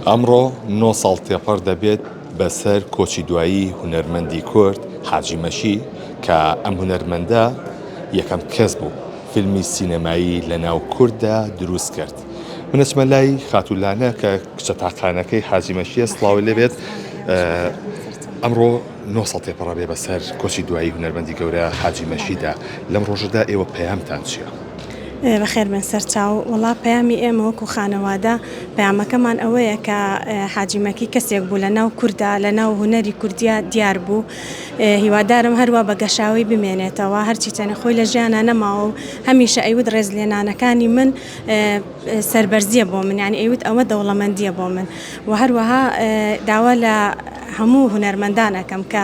ئەمڕۆ نۆ ساڵ تێپەڕ دەبێت بەسەر کۆچی دوایی هونەرمەندی کورد حاجی مەکی کە ئەم هونەرمەندە یەکەم کەس بوو فیلمی سینەمایی لە ناو کورددا دروست کرد. من ئەچمە لای خاتوو لانە کە کچە تاقانەکەی حاجی مەکیە سڵاوی لێبێت ئەمڕۆ نۆ ساڵ تێپەڕ بێ بەسەر کۆچی دوایی هونەرمەندی گەورە حاجی مەکیدا لەم ڕۆژەدا ئێوە پەیامتان چییە؟ بەخێر بێن سەرچاو. وەڵا پەیامی ئێمە وەکو خانەوادە پەیامەکەمان ئەوەیە کە حاجی مەکی کەسێک بوو لە ناو کوردا لە ناو هونەری کوردیا دیار بوو هیوادارم هەروا بە گەشاوەی بمێنێتەوە هەرچی چەنە خۆی لە ژیانا نەماوە و هەمیشە ئەیوت ڕێزلێنانەکانی من سەربەرزیە بۆ من یانی ئەیوت ئەوە دەوڵەمەندیە بۆ من و هەروەها داوا لە هەموو هونەرمەندان ئەکەم کە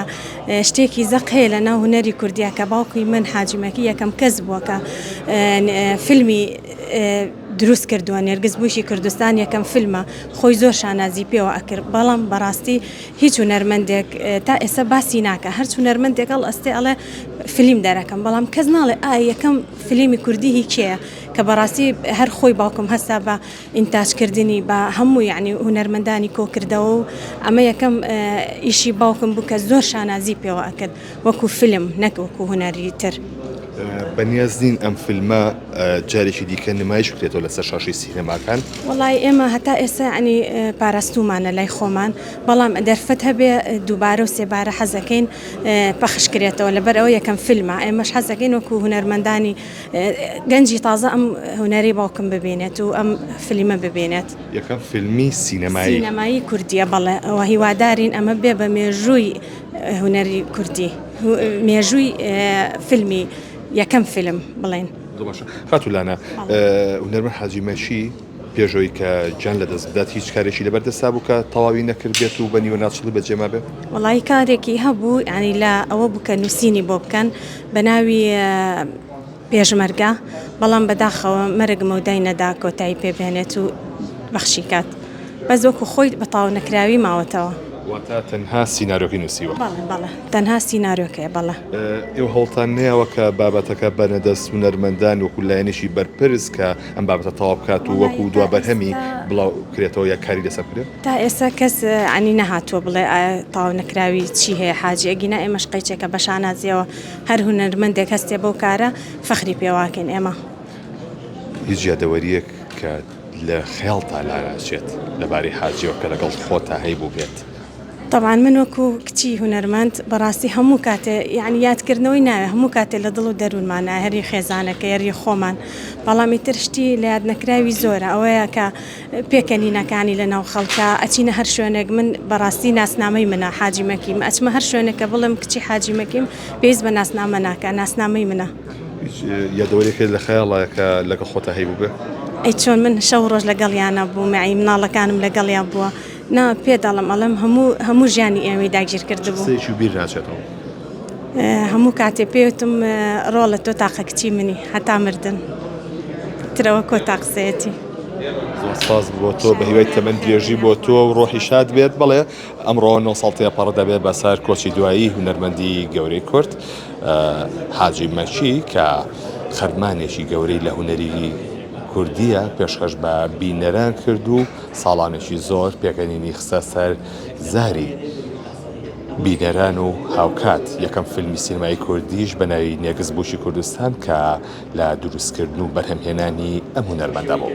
شتێکی زەق هەیە لە ناو هونەری کوردیا کە باوکی من حاجی مەکی یەکەم کەس بووە کە فیلمی دروست کردووە نێرگز بووشی کوردستان یەکەم فیلمە خۆی زۆر شانازی پێوە ئەکرد بەڵام بەڕاستی هیچ هونەرمەندێک تا ئێستا باسی ناکە هەرچ هونەرمەندێک هەڵ ئەستێ ئەڵێ فیلم دەرەکەم بەڵام کەس ناڵێ ئا یەکەم فیلمی کوردی هی کێیە کە بەڕاستی هەر خۆی باوکم هەستا بە ئینتاج کردنی بە هەموو یەعنی هونەرمەندانی کۆکردەوە و ئەمە یەکەم ئیشی باوکم بوو کە زۆر شانازی پێوە ئەکرد وەکو فیلم نەک وەکو هونەری تر. بەنیاز نین ئەم فیلمە جارێکی دیکە نمایش بکرێتەوە لەسەر شاشەی سینەماکان؟ وەڵایی ئێمە هەتا ئێستا یەعنی پاراستوومانە لای خۆمان بەڵام دەرفەت هەبێ دووبارە و سێبارە حەزەکەین پەخش کرێتەوە لەبەر ئەوە یەکەم فیلمە ئێمەش حەزەکەین وەکو هونەرمەندانی گەنجی تازە ئەم هونەرەی باوکم ببینێت و ئەم فلیمە ببینێت. یەکەم فیلمی سینەمایی. سینەمایی کوردیە بەڵێ و هیوادارین ئەمە بێ بە مێژووی هونەری کوردی مێژووی فیلمی یەکەم فیلم بڵێن. زۆر باشە خاتوو لانە هونەرمەند حاجی مەکی پێش ئەوەی کە گیان لەدەست بدات هیچ کارێکی لەبەر دەستا بوو کە تەواوی نەکردبێت و بە نیوە ناچڵی بەجێ مابێ؟ وەڵایی کارێکی هەبوو یانی لە ئەوە بوو کە نووسینی بۆ بکەن بە ناوی پێشمەرگە بەڵام بەداخەوە مەرگ مەودای نەدا کۆتایی پێ بێنێت و بەخشی کات بەس وەکو خۆی بە تەواو نەکراوی ماوەتەوە. واتە تەنها سیناریۆکەی نووسیوە؟ بەڵێ بەڵێ تەنها سیناریۆکەیە بەڵێ. ئێوە هەوڵتان نەیاوە کە بابەتەکە بەنە دەست هونەرمەندان وەکو لایەنێکی بەرپرس کە ئەم بابەتە تەواو بکات و وەکو دوا بەرهەمی بڵاو بکرێتەوە یا کاری لەسەر بکرێت؟ تا ئێستا کەس یانی نەهاتووە بڵێ ئایا تەواو نەکراوی چی هەیە حاجی ئەگینا ئێمەش قەیچێکە بە شانازیەوە هەر هونەرمەندێک هەستێ بەو کارە فەخری پێواکەین ئێمە. هیچ یادەوەرییەک کە لە خەیاڵتا لاناچێت لەبارەی حاجیەوە کە لەگەڵ خۆتا هەیبووبێت؟ تەبعەن من وەکو کچی هونەرمەند بەڕاستی هەموو کاتێ یانی یادکردنەوەی ناوێ هەموو کاتێ لە دڵ و دەروونمانە هەر ی خێزانەکەی هەر ی خۆمان بەڵام ئیتر شتی لە یاد نەکراوی زۆرە ئەوەیە کە پێکەنینەکانی لە ناو خەڵکا ئەچینە هەر شوێنێک من بەڕاستی ناسنامەی منە حاجی مەکیم ئەچمە هەر شوێنێک کە بڵێم کچی حاجی مەکیم پێویست بە ناسنامە ناکا ناسنامەی منە. هیچ یادەوەریەکت لە خەیاڵایە کە لەگەڵ خۆتا هەیبووبێ؟ ئەی چۆن من شەو ڕۆژ لەگەڵیانا بووم یەعنی مناڵەکانم لەگەڵیا بووە نا پێت ئەڵێم ئەڵێم هەموو هەموو ژیانی ئێمەی داگیر چ کردبوو. قسەیەکی بیر ناچێتەوە؟ هەموو کاتێ پێی وتم ڕۆڵە تۆ تاقە کچی منی هەتا مردن تر ئەوە کۆتا قسەیەتی. زۆر سپاس بۆ تۆ بە هیوای تەمەن درێژی بۆ تۆ و ڕۆحی شاد بێت بەڵێ ئەمڕۆ نۆ ساڵ تێپەڕ دەبێت بەسەر کۆچی دوایی هونەرمەندی گەورەی کورد حاجی مەکی کە خەرمانێکی گەورەی لە هونەری کوردیە پێشکەش بە بینەران کرد و ساڵانێکی زۆر پێکەنینی خستە سەر زاری بینەران و هاوکات یەکەم فیلمی سینەمایی کوردیش بە ناوی نێرگز بووکی کوردستان کە لە دروستکردن و بەرهەمهێنانی ئەم هونەرمەندە بوو.